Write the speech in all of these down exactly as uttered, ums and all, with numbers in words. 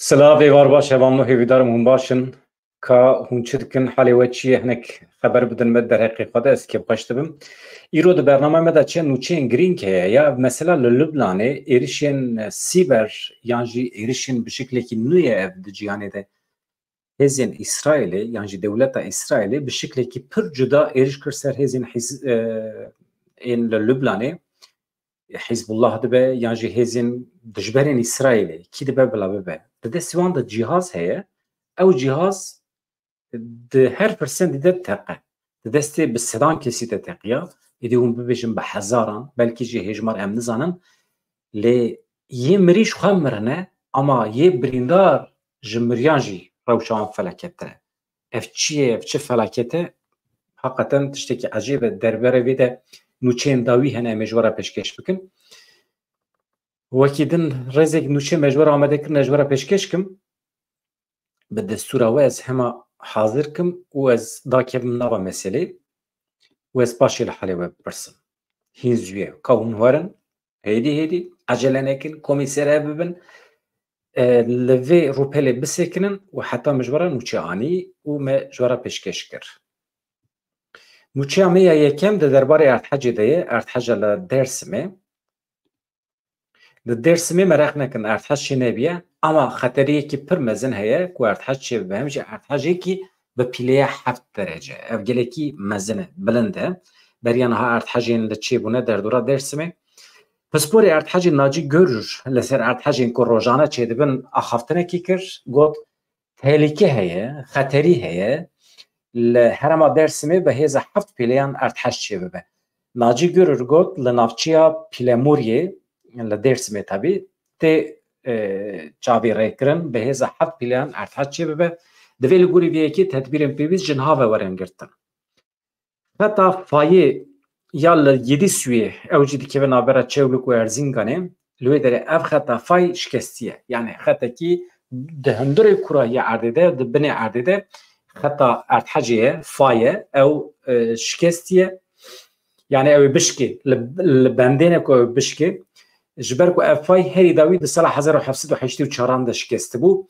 Silav, êvar baş, hevalno, hêvîdarim hûn baş in. Ka hûn çi dikin, halê we çi ye, hinek xeber bidin me derheqê xwe de, ez kêfxweş dibim. Îro di bername me de çend nûçeyên girîng heye. Ya mesela li Lubnanê êrişên sîber yan jî êrişên bi şiklekî nû ye ev di cîhanê de. Hêzên Îsraîlê yan jî dewleta Îsraîlê bi şiklekî pir cuda êriş kir ser hêzên hîz-, e, ên li Lubnanê. Hizbullah dibe yan jî hêzên dijberên Îsraîlê, kî dibe bila bibe. Di destê wan de cîhaz heye, ew cîhaz di her firsendî de teqe. Di destê bi sedan kesî de teqiya, êdî hûn bibêjin bi hezaran, belkî jî hêjmar em nizanin, lê yê mirî ji xwe mirine, ama yê birîndar ji miriyan jî rewşa wan felaket e. Ev çi ye, ev çi felaket e? Heqeten tiştekî ecêb e. Derbarê vê de nûçeyên dawî hene, em ê ji we re pêşkêş bikin. Wekî din rêzek nûçe me ji we re amade kirine, ji we re pêşkêş kim. Bi destûra we ez hema hazir kim û ez dakevim nava meselê û ez paşê li halê we bipirsim. Hîn zû ye. Ka hûn werin, hêdî hêdî, ecele nekin, komî ser hev bibin, e, li vê rûpelê bisekinin û heta min ji we re nûçe anî û me ji we re pêşkêş kir. Nûçeya me ya yekem di derbarê erdhecê de ye, erdheca li Dêrsimê. Li Dêrsimê meraq nekin, erdhej çê nebiye, ama xeteriyekî pir mezin heye ku erdhej çê bibe, hem jî erdhejekî bi pîleya heft derece. Ev gelekî mezin e, bilind e. Beriya niha erdhejên li çêbûne derdora Dêrsimê. Pisporê erdhejê Nacî Gurur li ser erdhejên ku rojane çêdibin axaftinekî kir, got, tehlîke heye, xeterî heye. Li herêma Dêrsimê bi hêza heft pîleyan erdhej çêbibe. Nacî Gurur got, li navçeya Pîlemûriyê, li Dêrsimê tebî, tê, e, çavî rêkirin, bi hêza heft pîleyan erdhej çêbibe. Divê li gorî vê yekê tedbîrên pêwîst ji niha ve werin girtin. Xeta fayê ya li Yedîsuyê, ew jî dikeve navbera Çewlik û Erzînganê, li wê derê ev xeta fay şikestî ye. Yanî xetekî di hundirê kurahiya erdê de, di binê erdê de xeta erdhejê ye, fay e, ew, e, şikestî ye. Yanî ew ê bişkê, li, li bendê ne ku ew ê bişkê. Ji ber ku ev fay herî dawî di sala hezar û heft sed û heştê û çaran de şikestibû.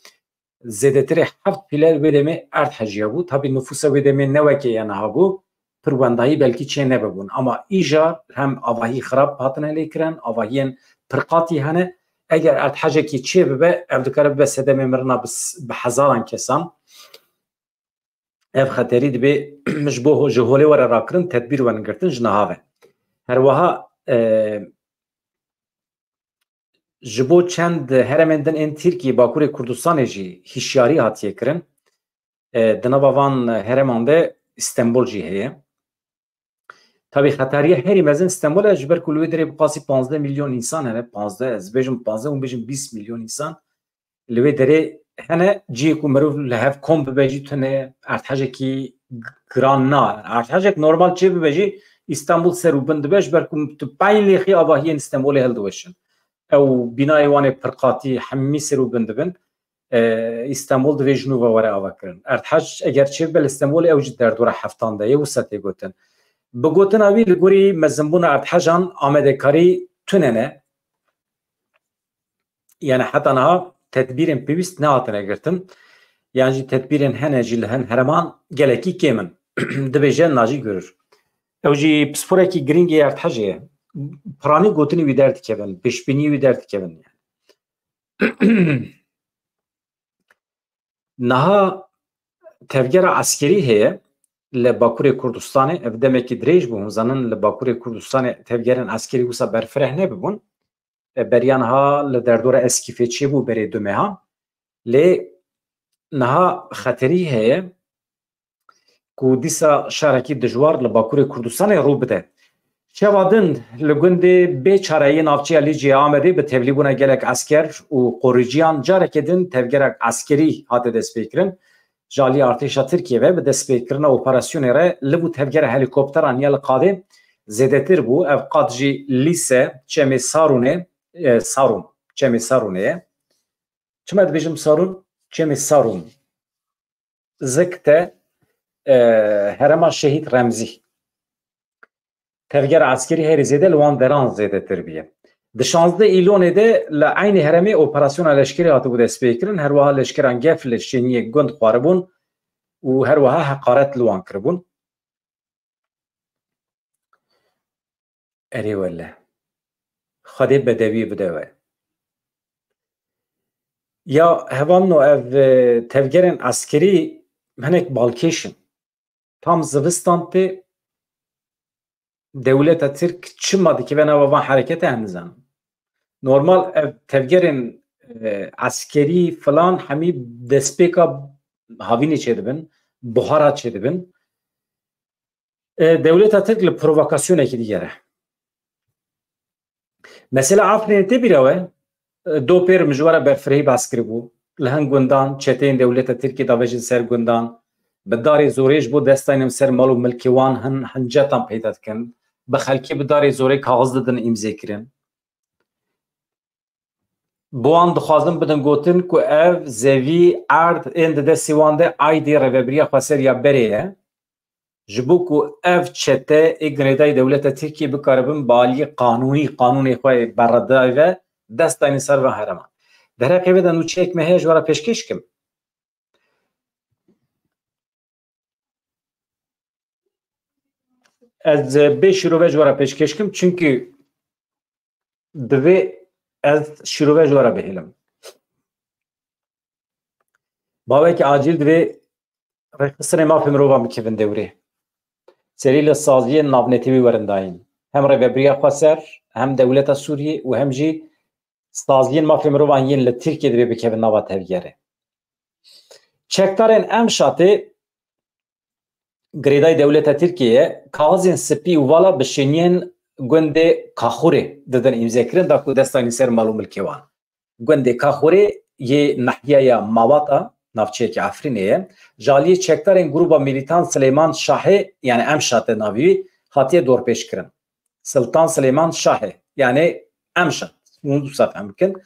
Zêdetirê heft pîle wê demê erdhejiya bû. Tabî nifûsa wê demê ne wekê ya niha bû. Pir wendahî belkî çê nebibûn. Ama îcar hem avahî xirab hatine lêkirin, avahiyên pirqatî hene. Eger erdhejekî çê bibe, ev dikare bibe sedemê mirina bi s-, bi hezaran kesan. Ev xeterî dibê ji bo ho-, ji holê were rakirin, tedbîr werin girtin ji niha ve. Her wiha, e, ji bo çend herêmên din ên Tirkiyê, Bakurê Kurdistanê jî hişyarî hatiye kirin. E, di nava van herêman de Stenbol jî heye. Tabî xetariya herî mezin Stenbol e, ji ber ku li wê derê bi qasî panzdeh milyon însan hene, panzdeh, ez bêjim panzdeh, hûn bêjin bîst milyon însan. Li wê derê hene cihê ku mirov li hev kom bibe jî tune erdhejekî giran na. Erdhejek normal çê bibe jî Îstanbul ser û bin dibe, ji ber ku tu peyn lêxî avahiyên Stenbolê hildiweşin. Ew bînayê wan ê pirqatî hemî ser û bin dibin. E, Îstanbul divê ji nû ve were avakirin. Erdhej eger çê bibe li Stenbolê ew jî derdora heftan de ye, wisa tê gotin. Bi gotina wî, li gorî mezinbûna erdhejan amadekarî tune ne. Yani heta niha tedbîrên pêwîst nehatine girtin. Yan jî tedbîrên hene jî li hin herêman gelekî kêm in. Dibêje Nacî Gurur. Ew jî pisporekî girîng ê erdhejê ye. Piranî gotinî wî derdikevin, pêşbînî wî derdikevin. Niha tevgera eskerî heye li Bakurê Kurdistanê. Ev demekî dirêj bû. Hûn zanin li Bakurê Kurdistanê tevgerên eskerî wisa berfireh nebibûn. E, beriya niha li derdora Eskîfê çêbû berê du mehan. Lê niha xeterî heye ku dîsa şerekî dijwar li Bakurê Kurdistanê rû bide. Şeva din li gundê Bêçare yê navçeya Lîcê ya Amedê bi tevlîbûna gelek esker û qorîciyan careke din tevgerek eskerî hate destpêkirin. Ji alî artêşa Tirkiyê ve bi destpêkirina operasyonê re liv û tevgera helîkopteran ya li qadê zêdetir bû. Ev qad jî Lîse, Çemê Sarûnê, e, Sarûn, Çemê Sarûnê ye. Çima dibêjim Sarûn? Çemê Sarûn. Zikte, e, herêma Şehîd Remzî. Tevgera eskerî herî zêde li wan deran zêdetir bûye. Di şazdeh Îlonê de li eynî herêmê operasyona leşkerî hatibû destpêkirin, her wiha leşkeran gef li şêniyê gund xwaribûn û her wiha heqaret li wan kiribûn. Erê wele. Xwedê bedewî bide we. Ya hevalno ev, e, tevgerên eskerî hinek balkêş in. Tam zivistan tê dewleta Tirk çima dikive nava van herekete em nizanin. Normal ev tevgerên, e, eskerî filan hemî destpêka havînê çêdibin, buhara çêdibin. E, dewleta Tirk li provokasyonekî digere. Mesela Afrînê tê bîra we, e, do pêr min ji we re berfirehî behs kiribû. Li hin gundan çeteyên dewleta Tirkiyê davêjin ser gundan. Bi darê zorê ji bo destayînin ser mal û milkê wan hin hincetan peyda dikin. Bi xelkê bi darê zorê kaxiz didin îmzê kirin. Bi wan dixwazin bidin gotin ku ev zevî, erd ên di destê wan de aydê Rêvebiriya Xweser ya berê ye. Ji bo ku ev çete ê girêdayî dewleta Tirkiyê bikaribin bi aliyê qanûnî, qanûnê xwe yê berredayî ve dest dayînin ser van herêman. Derheqê vê de nûçeyek me heye ji we re pêşkêş kim. Ez bê şîrove ji we re pêşkêş kim, çimkî divê ez şîrove ji we re bihêlim. Bawekî acîl divê rêxistinê mafê mirovan bikevin dewrê. Serî li saziyên navnetewî werin dayîn. Hem Rêvebiriya Xweser, hem dewleta Sûriyê û hem jî saziyên mafê mirovan yên li Tirkiyê divê bikevin nava tevgerê. Çekdarên Emşatê girêdayî dewleta Tirkiyê ye, kaxizên spî û vala bi şêniyên gundê Kaxûrê didin îmzekirin, da ku destayînin ser mal û milkê wan. Gundê Kaxûrê yê nahyeya Mawata, navçeyeke Efrînê ye. Ji aliyê çekdarên grûba milîtan Silêman Şahê, yani Emşatê navî wî, hatiye dorpêçkirin. Siltan Silêman Şahê, yani Emşat. Hûn wisa fehm bikin.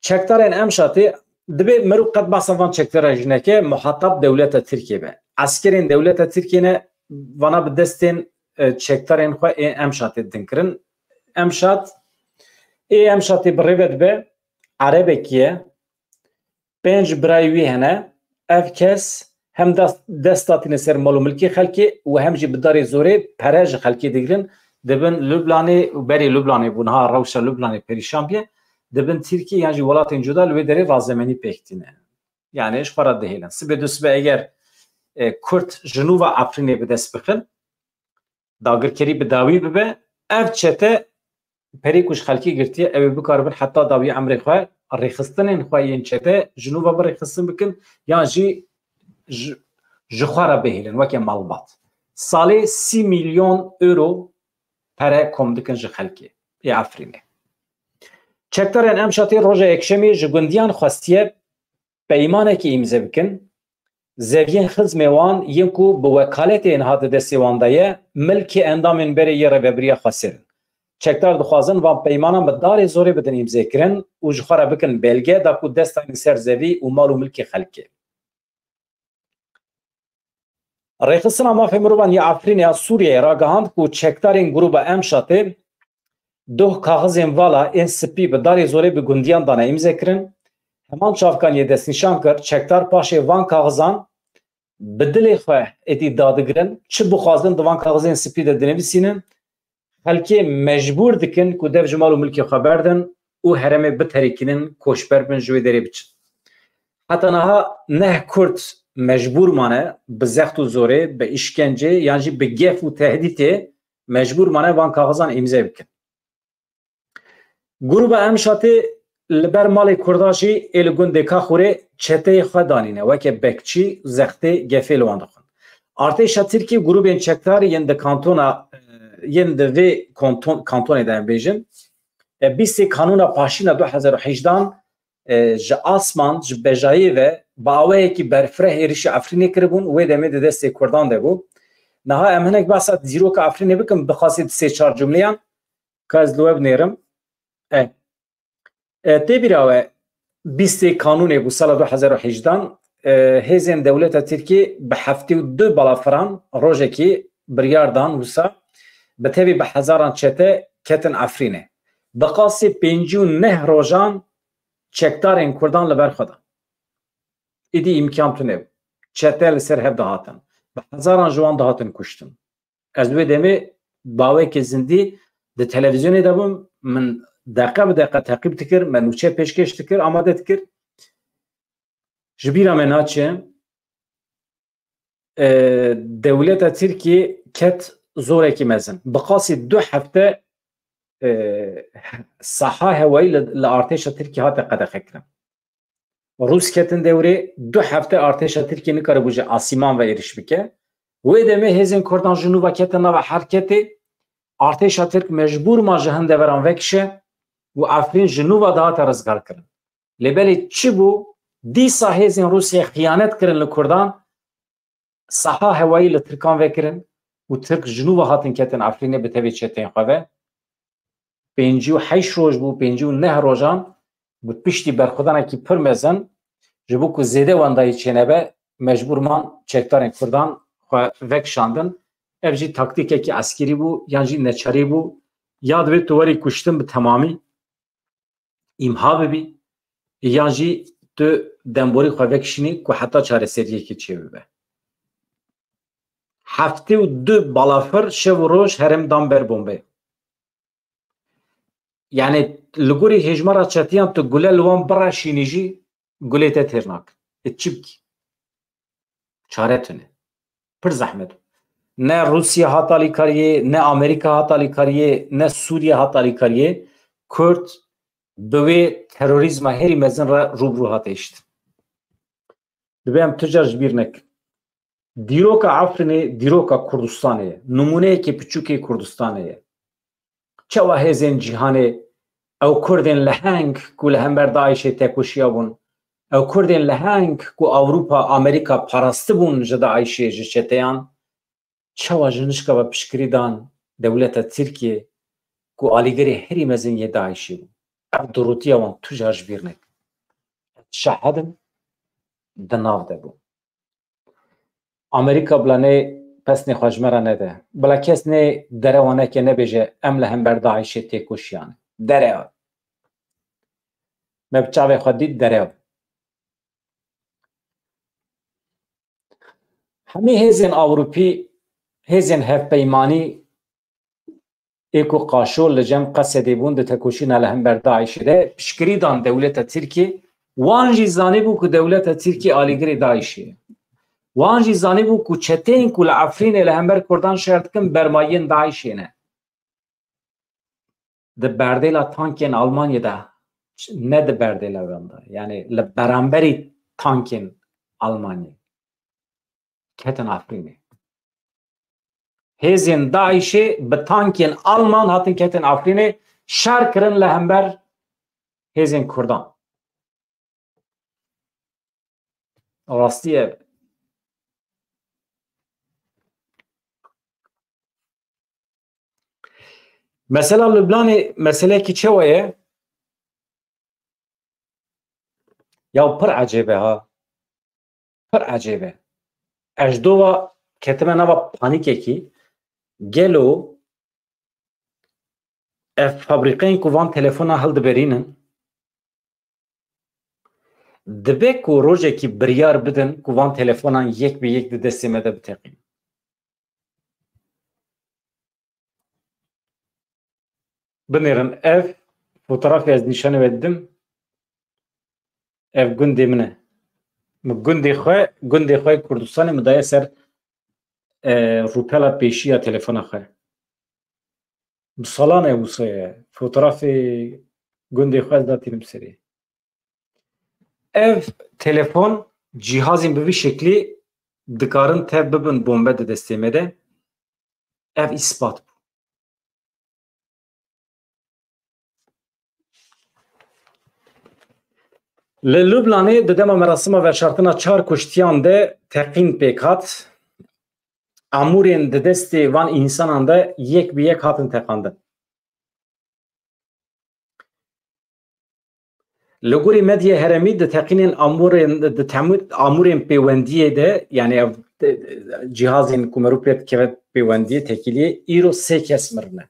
Çekdarên Emşatê, dibê mirov qet behsa van çekdara jî neke, muhatab dewleta Tirkiyê be. Eskerên dewleta Tirkiyê ne, vana bi destên, e, çekdarên xwe ê Emşatê din kirin. Emşat, ê Emşatê bi rê ve dibe, Erebekî ye, pênc birayê wî hene. Ev kes hem dest, dest datîne ser mal û milkê xelkê û hem jî bi darê zorê pere ji xelkê digirin, dibin Lublanê û berê Lublanê bû, niha rewşa Lublanê perîşan bûye, dibin Tirkiyê yan jî welatên cuda, li wê derê razemenî pêk tîne. Yani ji xwe re dihêlin. Sibê du sibe eger, e, Kurd ji nû ve Efrînê bi dest bixin, dagirkerî bi dawî bibe, ev çete perê ku ji xelkê girtiye, ew ê bikaribin heta dawî emrê xwe rêxistinên xwe yên çete ji nû ve bi rêxistin bikin, yan jî ji, ji xwe re bihêlin weke malbat. Salê sî milyon euro pere kom dikin ji xelkê ê Efrînê. Çekdarên Emşatê roja Yekşemê ji gundiyan xwestiye peymanekê îmze bikin, zeviyên xizmê wan yên ku bi wekaletê niha di destê wan de ye, milkê endamên berê yê Rêvebiriya Xweser in. Çekdar dixwazin van peymanan bi darê zorê bidin îmzêkirin û ji xwe re bikin belge, da ku dest daynin ser zevî û mal û milkê xelkê. Rêxistina Mafê Mirovan ya Efrînê ya Sûriyeyê ragihand ku çekdarên grûba Emşatê doh kaxizên vala ên spî bi darê zorê bi gundiyan dane îmzekirin. Heman çavkaniyê destnîşan kir, çekdar paşê van kaxizan bi dilê xwe êdî dadigirin, çi bixwazin di van kaxizên spî de dinivîsînin, xelkê mecbûr dikin ku dev ji mal û milkê xwe berdin û herêmê biterikînin, koçber bin, ji wê derê biçin. Heta niha neh Kurd mecbûr mane bi zext û zorê, bi îşkencê yan jî bi gef û tehdîtê mecbûr mane van kaxizan îmze bikin. Grûba Emşatê li ber malê Kurda jî ê li gundê Kaxûrê çeteyê xwe danîne, weke bekçî, zextê, gefê li wan dixwin. Artêşa Tirkî grûbên çekdar yên di kantona, yên di vê kanton-, kantonê de em bêjin, e, bîstê Kanûna Paşîna du hezar û hejdehan, e, ji asman, ji bejayê ve bi awayekî berfireh êrişî Efrînê kiribûn, wê demê di destê Kurdan de bû. Niha em hinek behsa dîroka Efrînê bikin, bixwazê di sê çar cumleyan, ka ez li we binêrim. E, e, tê bîra we bîstê Kanûnê bû sala du hezar û hejdehan, e, hêzên dewleta Tirkî bi heftê û du balafiran rojekî biryar dan wisa bi tevî bi hezaran çete ketin Efrînê. Bi qasî pêncî û neh rojan çekdarên Kurdan li ber xwe de. Îdî îmkan tune bû. Çete li ser hev dihatin. Bi hezaran ji wan dihatin kuştin. Ez wê demê bawekê zindî di televîzyonê de bûm, min deqe bi deqe teqîb dikir, me nûçe pêşkêş dikir, amade dikir. Ji bîra me naçe, e, dewleta Tirkiyê ket zorekî mezin. Bi qasî du hefte, e, saha hewayî li, li artêşa Tirkiyê hate qedexekirin. Rûs ketin dewrê, du hefte artêşa Tirkiyê nikaribû ji asîman ve êrîş bike. Wê demê hêzên Kurdan ji nû ve ketin nava herketê, artêşa Tirk mecbûr ma ji hin deveran vekişe û Efrîn ji nû ve dihate rizgarkirin. Lê belê çi bû? Dîsa hêzên Rûsiyê xiyanet kirin li Kurdan, saha hewayî li Tirkan vekirin û Tirk ji nû ve hatin ketin Efrînê bi tevê çeteyên xwe ve. Pêncî û heşt roj bû, pêncî û neh rojan bi piştî berxwedanekî pir mezin, ji bo ku zêde wendayî çênebe, mecbûr man çekdarên Kurdan xwe vekişandin. Ev jî taktîkekî eskerî bû, yan jî neçarî bû. Ya divê tu werî kuştin bi temamî, îmha bibî, yan jî tu demborî xwe vekişînî ku heta çareseriyekê çêbibe. Heftê û du balafir şev û roj herêm dan ber bombeyê. Yani li gorî hêjmara çetiyan tu gule li wan bireşînî jî gulê te têr nakin. E çi bikî? Çare tune. Pir zehmet. Ne Rûsya hat alîkariyê, ne Amerîka hat alîkariyê, ne Sûriye hat alîkariyê. Kurd bi wê terorîzma herî mezin re rû bi rû hate hiştin. Divê em tu car ji bîr nekin. Dîroka Efrînê dîroka Kurdistanê ye. Nimûneyekê piçûk ê Kurdistanê ye. Çawa hêzên cîhanê, ew Kurdên leheng ku li hember DAIŞê tekoşiya bûn, ew Kurdên leheng ku Ewropa, Amerîka parastibûn ji DAIŞê, ji çeteyan, çawa ji nişka ve piştgirî dan dewleta Tirkiyê ku alîgirê herî mezin yê DAIŞê bû? Ev durûtiya wan tu car ji bîr nekin. Şahid im, di nav de bû. Amerîka bila nê pesnê xwe ji me re nede. Bila kes nê derewa neke, nebêje em li hember DAIŞê têkoşiyane. Derew. Me bi çavê xwe dît derew. Hemî hêzên Ewropî, hêzên hevpeymanî ê ku qaşo li cem Qesedê bûn di tekoşîna li hember DAIŞê de piştgirî dan dewleta Tirkiyê, wan jî zanîbû ku dewleta Tirkiyê alîgirê DAIŞê ye. Wan jî zanîbû ku çeteyên ku li Efrînê li hember Kurdan şer dikin bermayiyên DAIŞê ne. Di berdêla tankên Almanyê de, ne di berdêla wan de, yani li beramberî tankên Almanyê ketin Efrînê. Hêzên DAIŞê bi tankên Alman hatin ketin Efrînê, şer kirin li hember hêzên Kurdan. Rastî ev. Mesela Lubnanê meseleyekî çawa ye? Ya pir ecêb e ha. Pir ecêb e. Ez dova ketime nava panîkekî. Gelo ev fabrîqeyên ku van telefona hildiberînin, dibe ku rojekî biryar bidin ku van telefonan yek bi yek di destê me de biteqînin. Binêrin, ev fotoğrafê ez nîşanê we didim. Ev gundê min e. Min gundê xwe, gundê xwe Kurdistanê min daye ser, e, rûpela pêşî ya telefona xwe. Bi salan e wisa ye. Fotoğrafê gundê xwe ez datînim serê. Ev telefon cîhazên bi vî şeklî dikarin tev bibin bombe di destê me de. Ev îspat bû. Li Lubnanê di dema merasima veşartina çar kuştiyan de teqîn pêk hat. Amûrên di destê van însanan de yek bi yek hatin teqandin. Li gorî medyaya herêmî di teqînên amûrên, di temû-, amûrên pêwendiyê de, yani ev, e, cîhazên ku merû pê dikeve pêwendiyê, tekîliyê, îro sê kes mirine.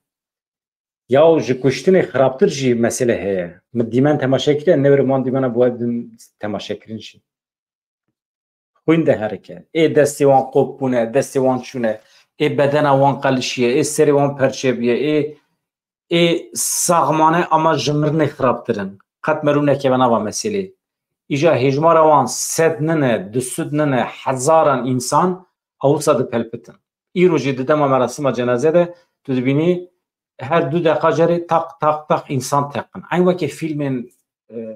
Ya ji kuştinê xirabtir jî mesele heye. Min dîmen temaşe kiriye, newrim wan dîmena bi we din temaşe kirin jî. Xwîn diherike. Ê destê wan qop bûne, destê wan çûne, ê bedena wan qelişiye, ê serê wan perçe bûye, ê, ê sax mane ama ji mirinê xirabtir in. Qet merû nekeve nava meselê. Îja hêjmara wan sed nine, du sed nine, hezaran însan a wisa dipelpitin. Îro jî di dema merasima cenaze de tu dibînî her du deqa cerê taq, taq, taq însan teqin. Eyn wekî fîlmên, e,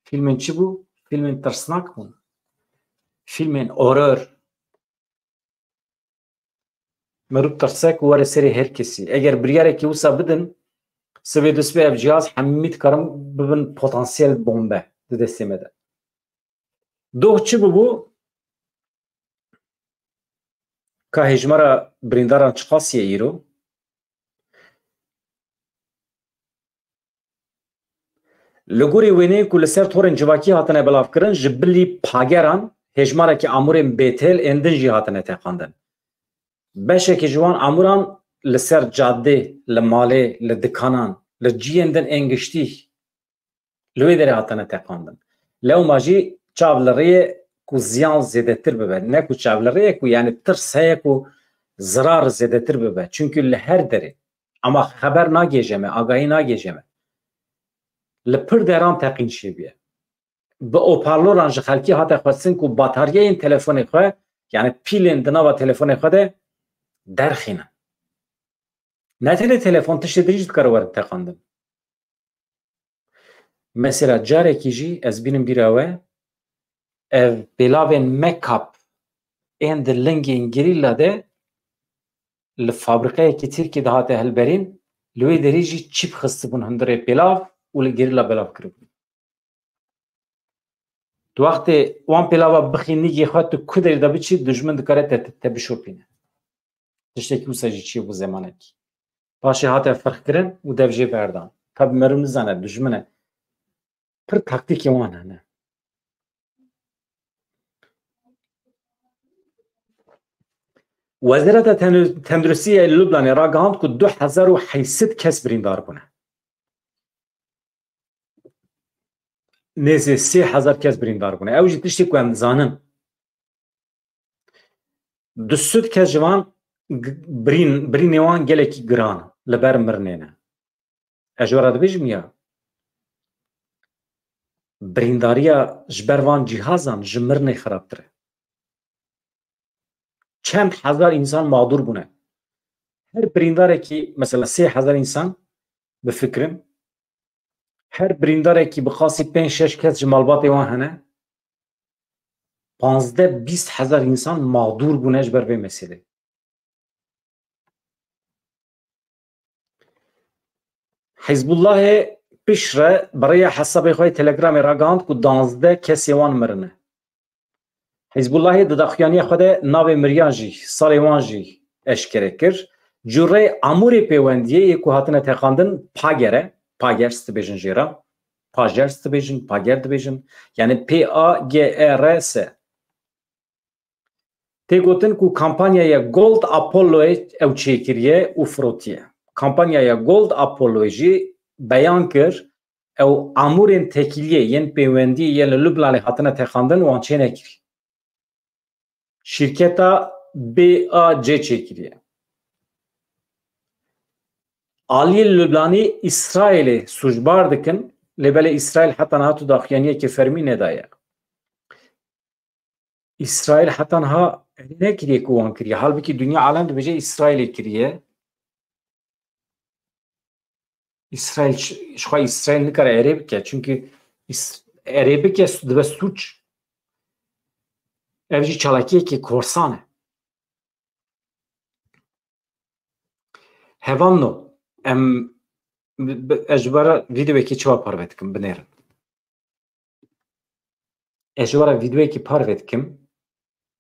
fîlmên çi bû? Fîlmên tirsnak bûn. Fîlmên horror. Mirov tirsek û were serê her kesî. Eger biryarekî wisa bidin, sibê dusbê ev cihaz hemî dikarin bibin potansiyel bombe di destê me de. Doh çi bibû? Ka hêjmara birîndaran çiqas ye îro? Li gorî wêneyên ku li ser torên civakî hatine belavkirin, ji bilî pageran hêjmarekî amûrên bêtêl ên din jî hatine teqandin. Beşekî ji wan amûran li ser cadê, li malê, li dikanan, li ciyên din ên giştî li wê derê hatine teqandin. Lewma jî çav li rê ye ku ziyan zêdetir bibe. Ne ku çav li rê ye ku, yani, tirs heye ku zirar zêdetir bibe. Çunkî li her derê. Ama xeber nagêje me, agahî nagêje me. Li pir deran teqîn çêbûye. Bi oparloran ji xelkî hate xwestin ku bataryeyên telefonê xwe, yani pîlên di nava telefonê xwe de derxînin. Ne tenê telefon, tiştê din jî dikare werin teqandin. Mesela carekî jî ez bînim bîra we, ev pêlavên mekap ên di lingên gerîla de li fabrîqeyekî Tirkiyê de hate hilberîn, li wê derê jî çîp xistibûn hundirê pêlav û li gerîla belav kiribûn. Tu wextê wan pêlava bixî nîgê xwe, tu ku derî de biçî, dijmin dikare te, te bişopîne. Tiştekî wisa jî çiye bû zemanekî. Paşê hate firxkirin û dev jê berdan. Tabi meriv nizane, dijmin e. Pir taktîkê wan hene. Wezareta Tendu-, Tenduristî ya Lubnanê ragihand ku du hezar û heyt sed kes birîndar bûne. Nêzê sê hezar kes birîndar bûne. Ew jî tiştê ku em dizanin. Du sed kes ji van g-, birîn, birînê wan gelekî giran li ber mirinê ne. Ez ji we re dibêjim ya, birîndariya ji ber van cîhazan ji mirinê xirabtir e. Çend hezar însan mağdur bûne. Her birîndarekî, mesela sê hezar însan, bifikirin, her birîndarekî bi qasî pênc şeş kes ji malbatê wan hene, panzdeh bîst hezar însan mağdur bûne ji ber vê meselê. Hizbullahê piştre bi rêya hesabê xwe yê Telegramê ragihand ku danzdeh kesê wan mirine. Hizbullahê di daxuyaniya xwe de navê miriyan jî, salê wan jî eşkere kir. Cureyê amûrê pêwendiyê yê ku hatine teqandin PAGER e, PAGERS dibêjin jê re, PAGERS dibêjin, PAGER dibêjin, yani P A G E R S. Tê gotin ku kampanyaya Gold Apolloyê ew çêkiriye û firotiye. Kampanyaya Gold Apolloyê jî beyan kir, ew amûrên tekîliyê yên pêwendî yên li Lubnanê hatine texandin wan çênekirî. Şîrketa B A C çêkiriye. Aliyê Lubnanî Îsraîlê sûcbar dikin, lê belê Îsraîl heta niha tu daxuyaniyekê fermî nedaye. Îsraîl heta niha erê nekiriye ku wan kiriye. Halbikî dinya alem dibêje Îsraîlê kiriye. Îsraîl ş-, ji xwe Îsraîl nikare erê bike. Çimkî Îs-, erê bike dibe sûc. Ev jî çalakiyekî korsan e. Hevalno, em, bi-, bi-, ez ji we re vîdeoyekê çawa parve dikim, binêrin. Ez ji we re vîdeoyekî parve dikim,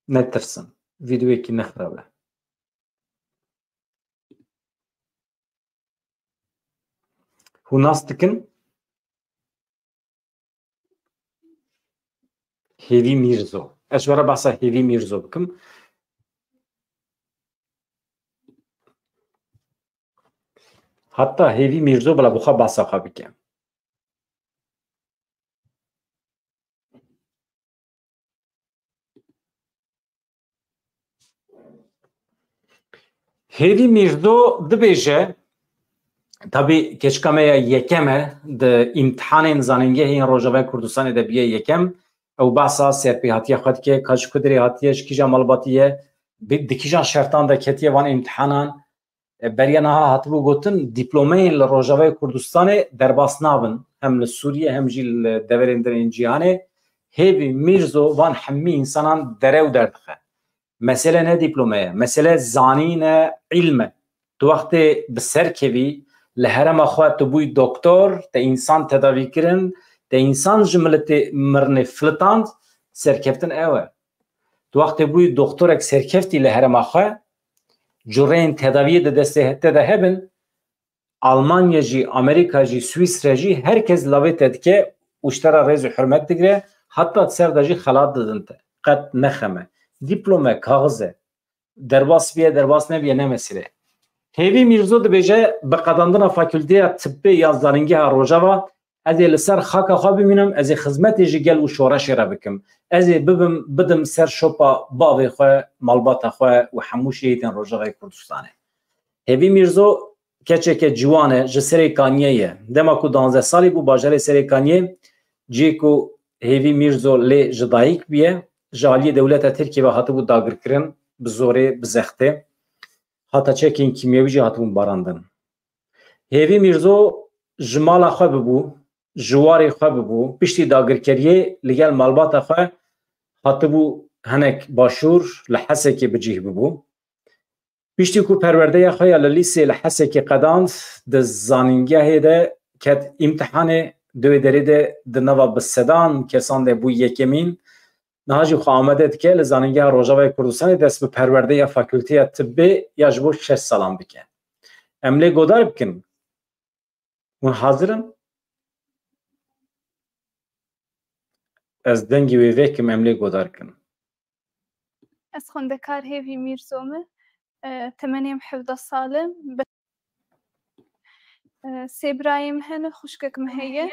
netirsin. Vîdeoyekî ne xirab e. Hûn nas dikin? Hêvî Mîrzo. Ez ji we re behsa Hêvî Mîrzo bikim. Heta Hêvî Mîrzo bila bi xwe behsa xwe bike. Hêvî Mîrzo dibêje, tabî keçika me ya yekem e, di îmtihanên zanîngehê yên Rojavayê Kurdistanê de bûye yekem. Ew behsa serpêhatiya xwe dike, ka ji ku derê hatiye, ji kîjan malbatî ye, bi-, di kîjan şertan de ketiye van îmtihanan. E, beriya niha hatibû gotin, dîplomeyên li Rojavayê Kurdistanê derbas nabin, hem li Sûriyê hem jî li deverên din ên cîhanê. Hêvî Mîrzo van hemî însanan derew derdixe. Mesele ne dîplome ye, mesele zanîn e, îlm e. Tu wextê bi ser kevî, li herêma xwe tu bûyî doktor, te însan tedavî kirin, te însan ji miletê mirinê filitand, serkeftin ew e. Tu wextê bûyî doktorek serkeftî li herêma xwe, cureyên tedaviyê di destê te de hebin, Almanya jî, Amerîka jî, Swîsre jî, her kes lavê te dike û ji te re rêz û hurmet digire, heta di ser de jî xelat didin te. Qet ne xem e. Dîplome, kaxiz e. Derbas biye, derbas nebiye, ne mesele. Hêvî Mîrzo dibêje, bi qedandina Fakulteya Tibbê ya Zanîngeha Rojava, ez ê li ser xaka xwe bimînim, ez ê xizmetê ji gel û şoreşê re bikim. Ez ê bibim, bidim ser şopa bavê xwe, malbata xwe û hemû şehîdên Rojavayê Kurdistanê. Hêvî Mîrzo keçeke ciwan e, ji Serêkaniyê ye. Dema ku duwazdeh salî bû, bajarê Serêkaniyê, cihê ku Hêvî Mîrzo lê ji dayik bûye, ji aliyê dewleta Tirkiyê ve hatibû dagirkirin, bi zorê, bi zextê. Hata çekên kîmyewî jî hatibûn barandin. Hêvî Mîrzo ji mala xwe bibû, ji warê xwe bibû, piştî dagirkeriyê li gel malbata xwe hatibû hinek başûr, li Hesekê bi cih bibû. Piştî ku perwerdeya xwe ya li lîsê li Hesekê qedand, di zanîngehê de ket îmtihanê, di wê derê de di nava bi sedan kesan de bû yekemîn. Niha jî xwe amade dike li Zanîngeha Rojavayê Kurdistanê dest bi perwerdeya Fakulteya Tibbê ya ji bo şeş salan bike. Em lê godar bikin. Hûn hazir in? Ez dengê wê vekim, em lê godar kin. Ez xwendekar Hêvî Mîrzo me. E, temenê min hevdeh sal e. Be-, e, sê birayê min hene, xwişkek min heye.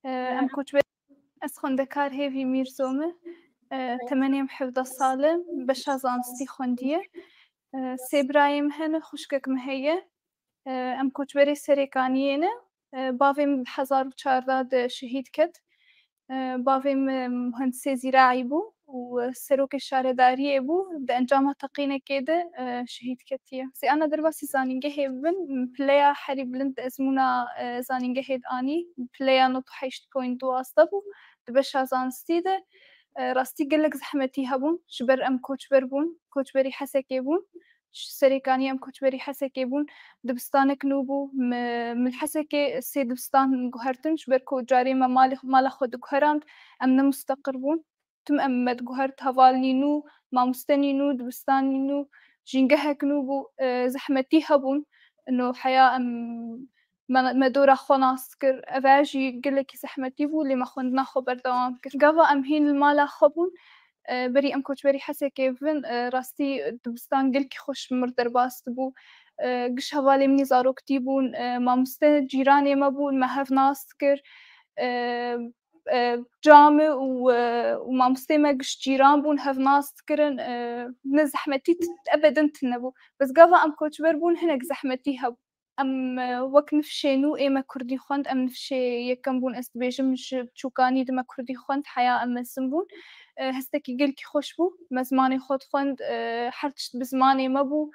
E, em koçber-, ez xwendekar Hêvî Mîrzo me. E, temenê min hevdeh sal e. Beşa zanistî xwendiye. E, sê birayê min hene, xwişkek min heye. E, em koçberê Serêkaniyê ne. E, bavê min di hezar û çardeh de şehîd ket. E, bavê min muhendisê zîraî bû û serokê şaredariyê bû. Di encama teqînekê de, e, şehîd ketiye. Sê ana derbasî zanîngehê bibin, pileya herî bilind ezmûna, e, zanîngehê dianî, pileya nod û heşt point du asta bû. Di beşa zanistî de, e, rastî gelek zehmetî hebûn, ji ber em koçber bûn, koçberî Hesekê bûn. Ji Serêkaniyê em koçberî Hesekê bûn. Dibistanek nû bû. Me, min li Hesekê sê dibistan guhertin, ji ber ku carê me malê, mala xwe diguherand, em ne musteqir bûn. Tim em me diguhert, hevalnî nû, mamostenî nû, dibistanî nû, jîngehek nû bû, e, zehmetî hebûn. Ino heya em, me, me dora xwe nas dikir. Eve jî gelekî zehmetî bû, lê me xwendina xwe berdewam kir. Gava em hîn li mala xwe bûn, e, berî em koçberî Hesekê bibin, e, rastî dibistan gelkî xweş ji mir derbas dibû. E, giş hevalê min ê zaroktî bûn, e, mamoste cîranê me bûn, me hev nas dikir. E, e, ca min û, e, û mamostê me giş cîran bûn, hev nas dikirin. E, ne zehmetî t-, ebedin tune bû. Bes gava em koçber bûn, hinek zehmetî hebû. Em, e, wek nifşê nû ê me kurdî xwend, em nifşê yekem bûn, ez dibêjim ji biçûkanî de me kurdî xwend, heya em mezin bûn. E, hestekî gelkî xweş bû, me zimanê xwe dixwend, e, her tişt bi zimanê me bû.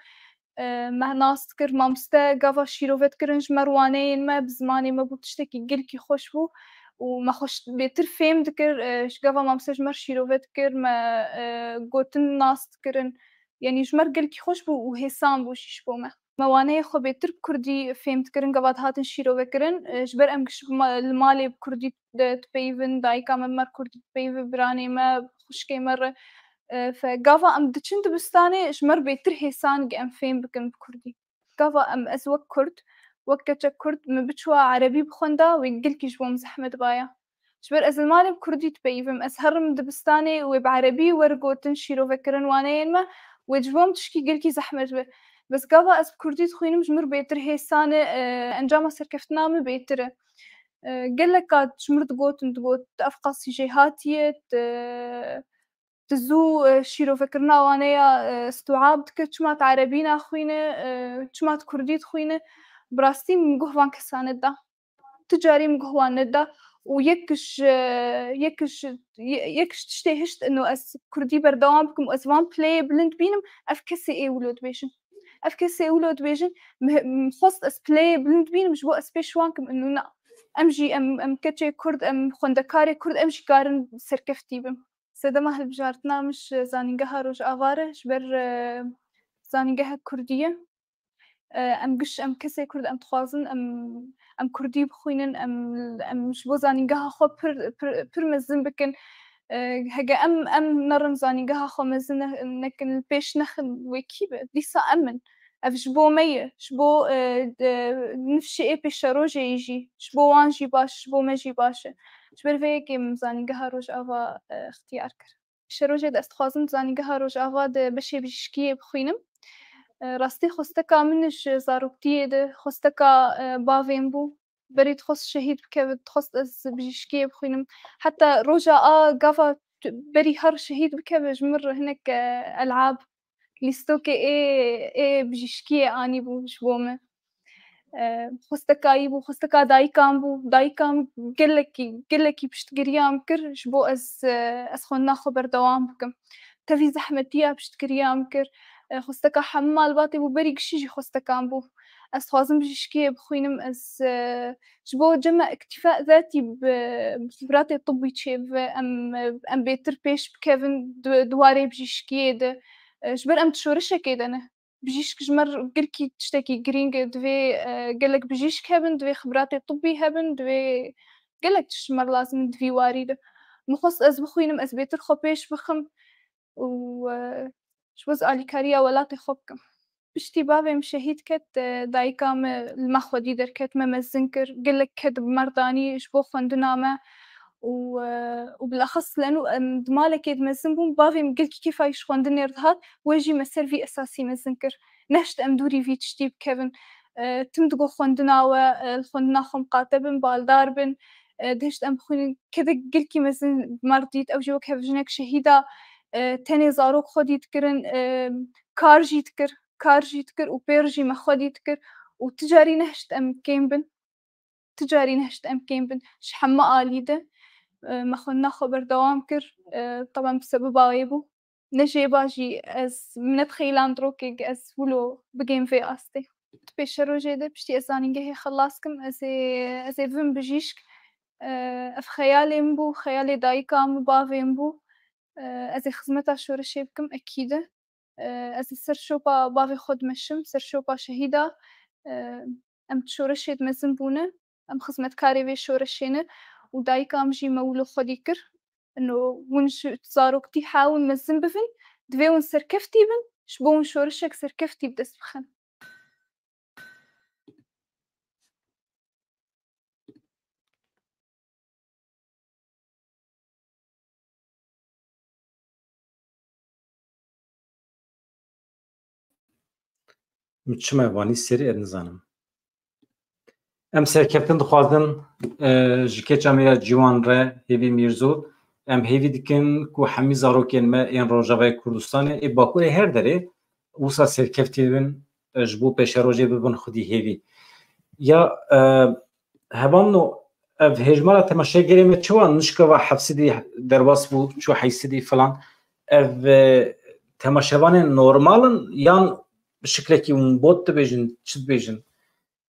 E, me nas dikir, mamoste gava şîrove dikirin ji me re waneyên me, bi zimanê me bû, tiştekî gelkî xweş bû û me xwe ş-, bêtir fêm dikir, e, ji gava mamoste ji me re şîrove dikir, me, e, gotin nas dikirin. Yanî ji me re gelkî xweş bû û hêsan bû jî ji bo me. Me waneyê xwe bêtir bi kurdî fêm dikirin, gava dihatin şîrove kirin. E, ji ber em giş ma-, li malê bi kurdî de dipeyivin, dayika me bi me re kurdî dipeyive, biranê me, xwişkê me re. E, fe, gava em diçin dibistanê, ji me re bêtir hêsan ge em fêm bikin bi kurdî. Gava em, ez wek kurd, wek keçek kurd, min biçûwa erebî bixwenda, wê gelkî ji bo min zehmet baya. Ji ber ez li malê bi kurdî dipeyivim. Ez herim dibistanê wê bi erebî were gotin, şîrove kirin waneyên me, wê ji bo min tişkî gelkî zehmet be. Bes gava ez bi kurdî dixwînim, ji mir bêtir hêsan e, e, encama serkeftina min bêtir e. E, gelek kat ji mir digotin, digot, ev qasî jêhatî ye, tu, tu zû, e, şîrovekirina wan e ya, e, stûab dike, çima tu erebî naxwîne, e, çima tu kurdî dixwîne. Bi rastî min guh van kesan neda. Ti carî min guh wan neda û yek ji, yek ji, ye-, yek ji tiştê hişt ino ez kurdî berdewam bikim û ez van pileyê bilind bînim, ev kesê ê wilo dibêjin. Ev kesê ê wilo dibêjin, mi, mi xwest ez pileyê bilind bînim ji bo ez pêş wan kim ino na. Em jî, em, em keçê kurd, em xwendekarê kurd, em jî karin serkeftî bin. Sedema hilbijartina min ji Zanîngeha Rojava re ji ber, e, zanîngeha kurdî ye. E, em giş, em kesê kurd, em dixwazin, em, em kurdî bixwînin, em, em ji bo zanîngeha xwe pir, pir, pir mezin bikin. E, hege em, em nerin zanîngeha xwe mezin ne-, nekin, li pêş nexin, wekî be. Dîsa em in. Ev ji bo me ye. Ji bo, e, de, nifşê ê pêşerojê yî jî. Ji bo wan jî baş, ji bo me jî baş e. Ji ber vê yekê min zanîngeha Rojava, e, ixtiyar kir. Şerojê de ez dixwazim zanîngeha Rojava de beşê bijîşkiyê bixwînim. E, rastî xwesteka min ji zaroktiyê de, xwesteka, e, bavên bû. Berî dixwest şehîd bikeve, dixwest ez bijîşkiyê bixwînim. Heta roja a gava tu-, berî her şehîd bikeve ji min re hinek, e, elab, lîstokê ê, ê bijîşkiyê anîbû ji bo me. E, xwestekayî bû, xwesteka dayikan bû. Dayikan gelekî, gelekî piştgiriya min kir ji bo ez, e, ez xwendina xwe berdewam bikim. Tevî zehmetiya piştgiriya min kir. E, xwesteka hemû malbatê bû, berî gişî jî xwestekan bû. Ez dixwazim bijîşkiyê bixwînim, ez, e, ji bo cema îktîfa zatî bi, bi xibratê tibbî çêbibe, em, em bêtir pêş bikevin di, di warê bijîşkiyê de. E, ji ber em di şoreşekê de ne. Bijîşk ji me re gelkî tiştekî girîng e. Divê, e, gelek bijîşk hebin, divê xibratê tibbî hebin, divê gelek tişt ji me re lazim in di vî warî de. Min xwest ez bixwînim, ez bêtir xwe pêş bixim û, e, ji bo ez alîkariya welatê xwe bikim. Piştî bavê min şehîd ket, e, dayika me li me xwedî derket, me mezin kir, gelek ked bi me re danî ji bo xwendina me û, e, û bilexis leno em di malekê de mezin bûn, bavê min gelkî kêfa wî ji xwendinê re dihat, wê jî me ser vî esasî mezin kir. Nehişt em dûrî vî tiştî bikevin. E, tim digot xwendina we, e, li xwendina xwe miqate bin, baldar bin. E, dihişt em bixwînin, kedek gelkî mezin bi me re dît, ew jî wek hevjinek şehîda, e, tenê zarok xwedî dikirin, e, kar jî dikir, kar jî dikir û pêr jî me xwedî dikir û ti carî nehişt em kêm bin. Ti carî nehişt em kêm bin. Ji hemû alî de, e, me xwendina xwe berdewam kir. E, teben bi sebeba wê bû. Ne jêba jî ez, min nedixî îlan di rokek ez wilo bigêm vê astê. Di pêşerojê de piştî ez zanîngehê xilas kim, ez ê, ez ê bibim bijîşk. E, ev xeyalê min bû, xeyalê dayika min, bavê min bû. E, ez ê xizmeta şoreşê bikim, ekîd e. E, ez ê ser şopa bavê xwe dimeşim, ser şopa şehîda. E, em di şoreşê de mezin bûne, em xizmetkarê vê şoreşê ne û dayika min jî me wilo xwedî kir. Ino hûn ji zaroktî ha hûn mezin bibin, divê hûn serkeftî bin, ji bo hûn şoreşek serkeftî bi dest bixin. Min çima vanî serî, ez nizanim. Em serkeftin dixwazin, e, ji keça me ya ciwan re, Hêvî Mîrzo. Em hêvî dikin ku hemî zarokên me ên Rojavayê Kurdistanê, ê Bakurê her derê, wisa serkeftî bin, e, ji bo pêşerojê bibin xwedî hêvî. Ya, e, hevalno, ev hejmara temaşegerê me çawa nişkava hefsidî derbas bû, çû heysidî filan? Ev, e, temaşevanên normal in yan bi şiklekî hûn bot dibêjin, çi dibêjin?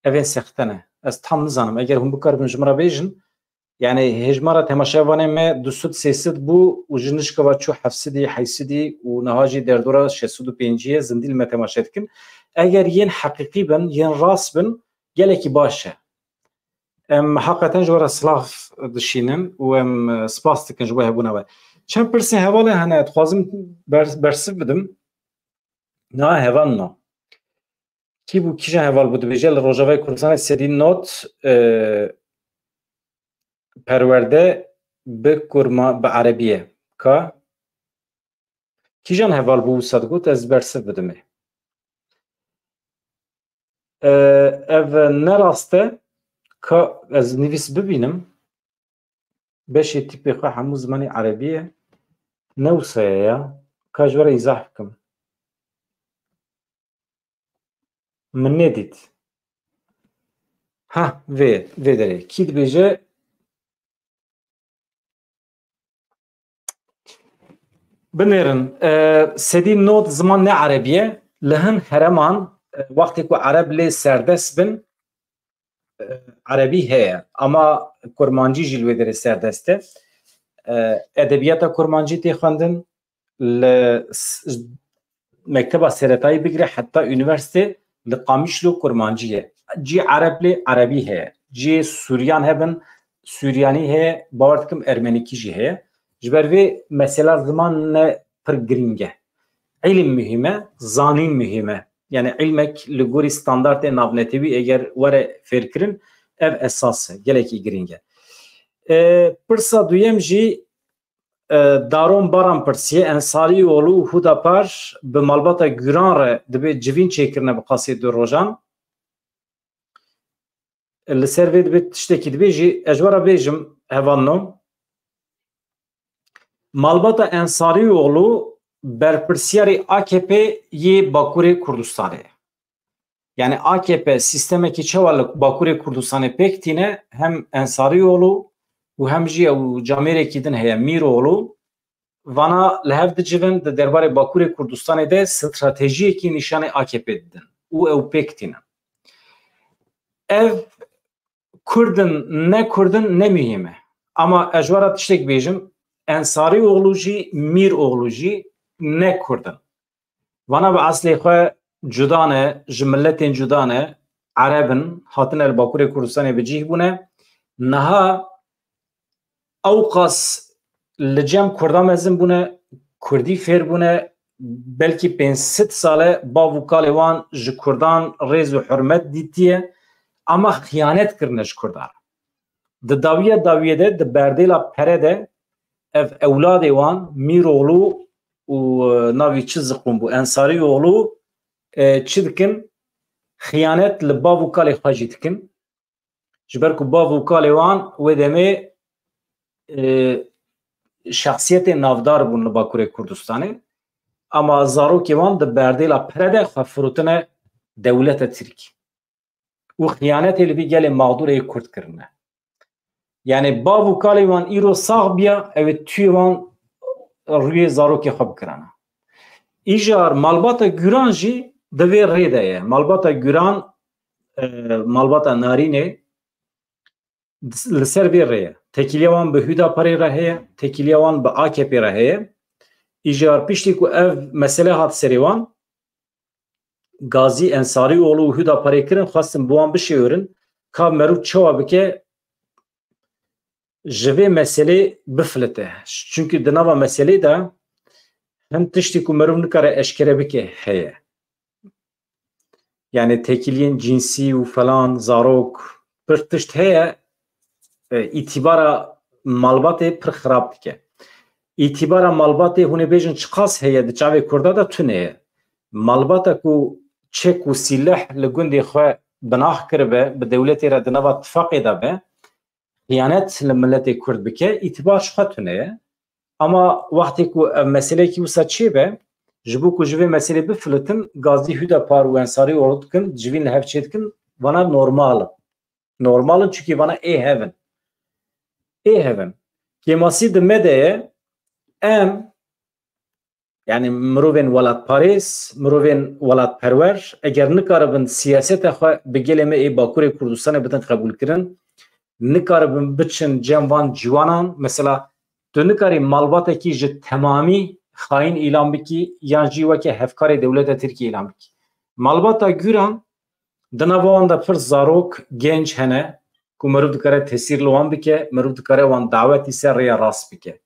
Ev ên sexte ne. Ez tam nizanim. Eger hûn bikaribin ji min re bêjin, yani hejmara temaşevanê me du sed sê sed bû û ji nişkava çû heft sedî, heyşt sedî û niha jî derdora şeş sed û pêncî ye, zindî li me temaşe dikin. Eger yên heqîqî bin, yên rast bin, gelekî baş e. Em heqeten ji we re silav dişînin û em, e, spas dikin ji bo hebûna we. Çend pirsên hevalên hene, dixwazim ber-, bersiv bidim. Na heval na. Kî bû, kîjan heval bû dibêje li Rojavayê Kurdistanê sedî not, e, perwerde bi kurma-, bi erebî ye. Ka? Kîjan heval bû wisa digot, ez bersiv bidimê. E, ev ne rast e. Ka ez nivîs bibînim. Beşê tîpê xwe hemû zimanê erebî ye. Ne wisa ye ya. Ka ji we re îzah bikim. Min nedît. Ha, vê, vê derê. Kî dibêje? Binêrin, e, sedî nod ziman ne erebî ye. Li hin hereman, e, wextê ku ereb lê serdest bin, e, erebî heye. Ama kurmancî jî li wê derê serdest e. E, edebiyata kurmancî tê xwendin. Li s-, mekteba seretayî bigire heta unîversîte li Qamişlo kurmancî ye. Cî ereb lê erebî heye. Cî Suryan hebin, Suryanî heye, bawer dikim Ermenîkî jî heye. Ji ber vê mesela ziman ne pir girîng e. Îlim muhîm e, zanîn muhîm e. Yani îlmek li gorî standartê navnetewî eger were fêrkirin, ev esas e, gelekî girîng e. E, pirsa duyem jî, e, Daron Baran pirsiye, Ensarîoğlu û Hudapar bi malbata Guran re dibe civîn çêkirine bi qasê du rojan. Li ser vê dibê tiştekî dibê jî, ez ji we re bêjim, hevalno. Malbata Ensarîoğlu berpirsiyarê A K P yê Bakurê Kurdistanê ye. Yani A K P sîstemekî çawa li Bakurê Kurdistanê pêk tîne, hem Ensarîoğlu û hem jî ew camêrekî din heye, Mîroğlu, vana li hev dicivin, di derbarê Bakurê Kurdistanê de stratejiyekî nîşanê A K P didin û ew pêk tînin. Ev Kurd in, ne Kurd in, ne muhîm e. Ama ez ji we re tiştek bêjim, Ensarîoğlu jî, Mîroğlu jî ne Kurd in. Vana bi eslê xwe cuda ne, ji miletên cuda ne, ereb in, hatine li Bakurê Kurdistanê bi cih bûne. Niha ewqas li cem Kurda mezin bûne, Kurdî fêr bûne, belkî pênc sed sal e bav û kalê wan ji Kurdan rêz û hurmet dîtiye, ama xiyanet kirine ji Kurdan re. Di dawiya dawiyê de, di berdêla pere de ev ewladê wan, Mîroğlu û, e, navî çi ziqûn bû, Ensarîoğlu, e, çi dikin? Xiyanet li bav û kalê xwe jî dikin. Ji ber ku bav û kalê wan wê demê, e, şexsiyetên navdar bûn li Bakurê Kurdistanê. Ama zarokê wan di berdêla pere de xwe firotine dewleta Tirkî. Û xiyanetê li vî gelê mexdûrê yê Kurd kirine. Yani bav û kalê wan îro sax biya, ew ê tuyê wan rûyê zarokê xwe bikirana. Îcar malbata Guran jî di vê rê de ye. Malbata Guran, e, malbata Narînê li ser vê rê ye. Tekîliya wan bi Hüdaparê re heye, tekîliya wan bi A K P re heye. Îcar piştî ku ev mesele hat serê wan, Gazî Ensarîoğlu û Hüdaparê kirin, xwestin bi wan bişêwirin, ka meriv çawa bike ji vê meselê bifilite. Çunkî di nava meselê de hin tiştî ku meriv nikare eşkere bike heye. Yani tekîliyên cinsî û falan, zarok, pir tişt heye, e, îtîbara malbatê pir xirab dike. Îtîbara malbatê hûn ê bêjin çiqas heye di çavê Kurda de tune ye. Malbata ku çek û sîleh li gundê xwe binax kiribe, bi dewletê re di nava tifaqê de be, xiyanet li miletê Kurd bike, îtîbar ji xwe tune ye. Ama wextê ku ev meseleyekî wisa çêbe, ji bo ku ji vê meselê bifilitin, Gazî Hüdapar û Ensarîoğlu dikin, civîn li hev çêdikin, vana normal in. Normal in, çunkî vana ê hev in. Ê hev in. Kêmasî di me de ye, em, yani mirovên welatparêz, mirovên welatperwer, eger nikaribin siyaseta xwe bi gelê me ê Bakurê Kurdistanê bidin qebûlkirin, nikaribin biçin cem van ciwanan, mesela tu nikarî malbatekî ji temamî xayîn îlan bikî yan jî weke hevkarê dewleta Tirkiyê îlan bikî. Malbata Guran di nava wan de pir zarok, genc hene ku meriv dikare tesîr li wan bike, meriv dikare wan dawetî ser rêya rast bike.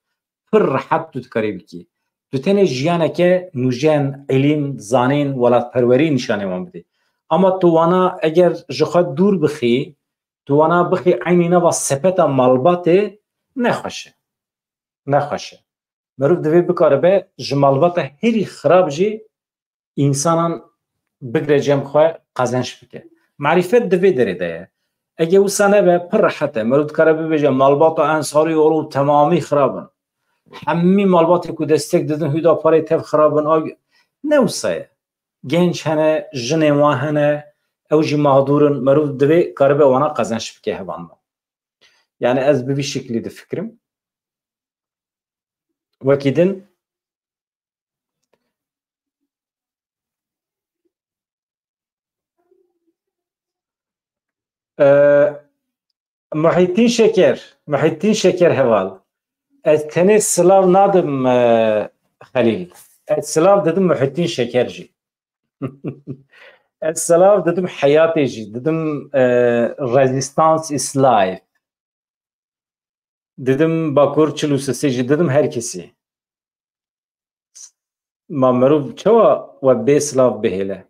Pir rehet tu dikarî bikî. Tu tenê jiyaneke nûjen, îlîm, zanîn, welatperwerî nîşanê wan bidî. Ama tu wana eger ji xwe dûr bixî, tu wana bixî eynî nava sepeta malbatê, nexweş e. Nexweş e. Meriv divê bikaribe ji malbata herî xirab jî însanan bigire cem xwe qezenç bike. Marîfet di vê derê de ye. Ege wisa nebe, pir rehet e. Meriv dikare bibêje, malbata Ensarî Orû temamî xirab in. Hemî malbatê ku destek didin Hûdaparê tev xirab in. Ew ne wisa ye. Genç hene, jinên wan hene, ew jî mexdûr in. Meriv divê karibe wana qezenç bike hevalno. Yani ez bi vî şeklî difikirim. Wekî din, e, Muhittin Şeker, Muhittin Şeker heval. Ez tenê silav nadim, e, Xelîl. Ez silav didim Muhittin Şeker jî. Ez silav didim Heyatê jî. Didim, e, Resistance is life. Didim Bakur çil û sisê jî, didim her kesî. Ma merov çawa we bê silav bihêle?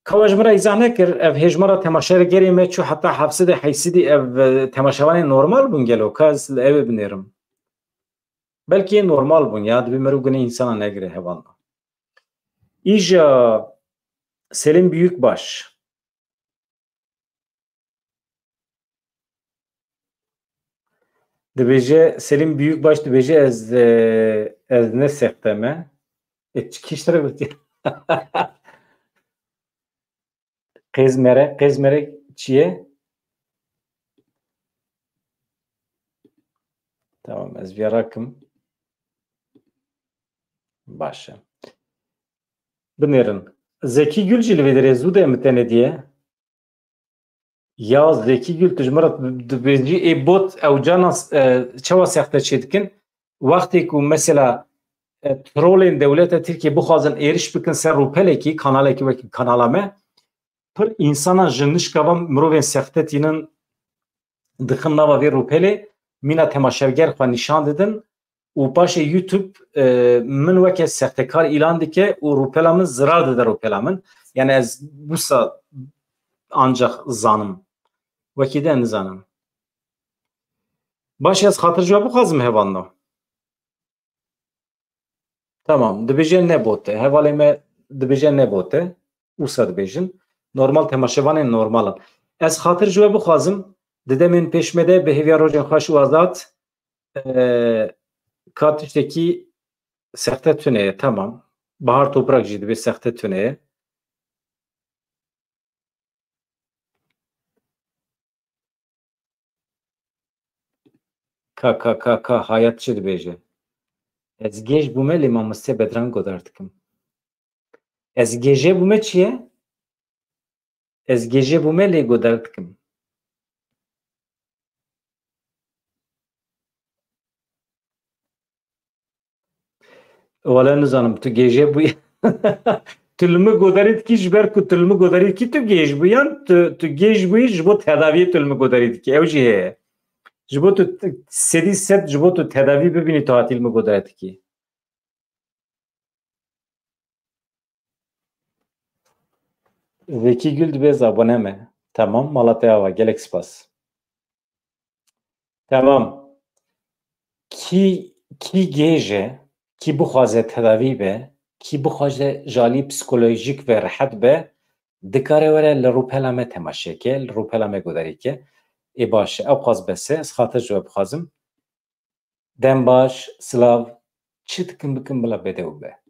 Ka we ji min re îzah nekir, ev hêjmara temaşegerê me çû heta heft sed û heşt sed, ev, e, temaşevanê normal bûn gelo? Ka ez li ew ê binêrim. Belkî normal bûn ya, divê merov gunê însana negire hevalna. Îja Selim Büyükbaş. Dibêje, Selim Büyükbaş dibêje, ez, e, ez ne sexte me. E, çi kişt re gotiye? Qêz mere, qêz mere çi ye? Tamam, ez vê rakim. Baş e. Binêrin. Zekî Gül jî li vê derê zû de min tenê diye. Ya Zekî Gül, tu ji min re dibêjî ê bot ew cana, e, çawa sexte çê dikin? Wextê ku mesela, e, trolên dewleta Tirkiyê bixwazin êriş bikin ser rûpelekî, kanalekî wekî kanala me, pir însana ji nişka van mirovên sexte tînin dixin nava vê rûpelê, mîna temaşeger xwe nîşan didin û paşê YouTube, e, min weke sextekar îlan dike û rûpela min zirar dide rûpela min. Yani ez wisa ancax zanim. Wekî de nizanim. Baş, ez xatir ji we bixwazim hevalno. Tamam, dibêje ne bot e. Hevalê me dibêje ne bot e. Wisa dibêjin. Normal, temaşevanên normal in. Ez xatir ji we bixwazim, di demên pêş me de bi hêviya rojên xweş û azad, e, ka tiştekî sexte tune ye. Tamam. Bahar Toprak jî dibê sexte tune ye. Ka, ka, ka, ka, Hayat çi dibêje? Ez gêj bûme lê mamoste Bedran godar dikim. Ez gêje bûme çi ye? Ez gêje bûme lê godar dikim. Wala nizanim, tu gêje bûyî. Tu li min godarî dikî, ji ber ku tu li min godarî dikî, tu gêj bûyî, yan tu, tu gêj bûyî ji bo tedaviyê tu li min godarî dikî. Ew jî heye. Ji bo tu t-, sedî sed ji bo tu tedavî bibînî, tu hatî li min godarî dikî. Zekî Gül dibê zabone me. Tamam, mala te ava, gelek spas. Tamam. Kî, kî gêj e, kî bixwaze tedavî be, kî bixwaze ji alî psikolojîk ve rehet be, dikare were li rûpela me temaşe ke, li rûpela me guderî ke. Ê baş e, ew qas bes e, ez xatir ji we bixwazim. Dem baş, silav, çi dikim bikim bila bêdew be.